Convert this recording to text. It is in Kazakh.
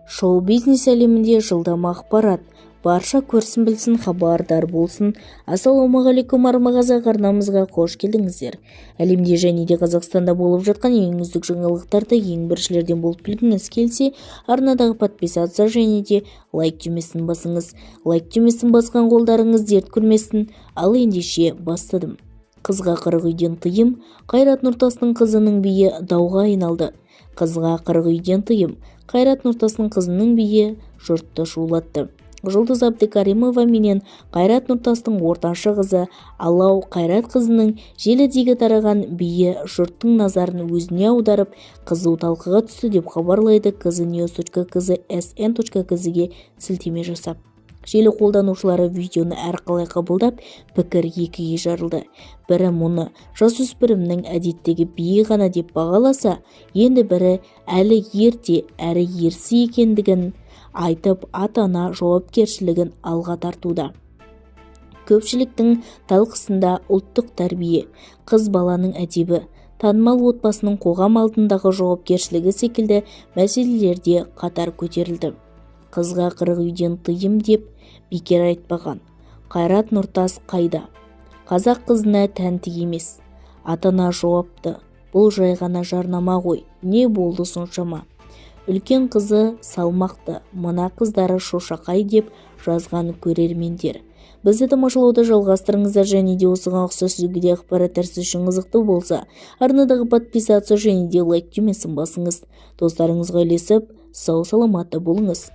Шоу-бизнес әлемінде жылдам ақпарат, барша көрсін, білсін, хабардар болсын. Ассалаумағалейкум, арма қазақ! Арнамызға қош келдіңіздер! Әлемде және де Қазақстанда болып жатқан ең үздік жаңалықтарды ең біріншілерден болып білгіңіз келсе, арнадағы подписаться және де лайк түймесін басыңыз. Лайк түймесін басқан қолдарыңыз дерт көрмесін. Ал ендеше, бастадым. Қызға 40 үйден тыйым: Қайрат Нұртастың қызының биі дауға айналды. Қызға 40 үйден тыйым: Қайрат Нұртастың қызының биі жұртты шулатты. Жұлдыз Әбдікәрімова менен Қайрат Нұртастың ортаншы қызы Алау Қайратқызының желідегі тараған биі жұрттың назарын өзіне аударып, қызу талқыға түсті, деп хабарлайды kznews.kz sn.kz-ге сілтеме жасап. Желі қолданушылары видеоны әрқалай қабылдап, пікір екіге жарылды. Бірі мұны жасөспірімнің әдеттегі биі ғана деп бағаласа, енді бірі әлі ерте әрі ерсі екендігін айтып, ата-ана жауапкершілігін алға тартуда. Көпшіліктің талқысында ұлттық тәрбие, қыз баланың әдебі, танымал отбасының қоғам алдындағы жауапкершілігі секілді мәселелер де қатар көтерілді. Қызға 40 үйден тыйым деп бекер айтпаған. Қайрат Нұртас қайда? Қазақ қызына тәнті емес. Ата-ана жауапты. Бұл жай ғана жарнама ғой, не болды соншама? Үлкен қызы салмақты, мына қыздары шошақай, деп жазған көрермендер. Бізді тамашалауды жалғастырыңыздар және де осыған ұқсас өзге де ақпараттар сіз үшін қызықты болса, арнадағы подписаться және де лайк түймесін басыңыз. Достарыңызға үлесіп, сау саламатта болыңыз.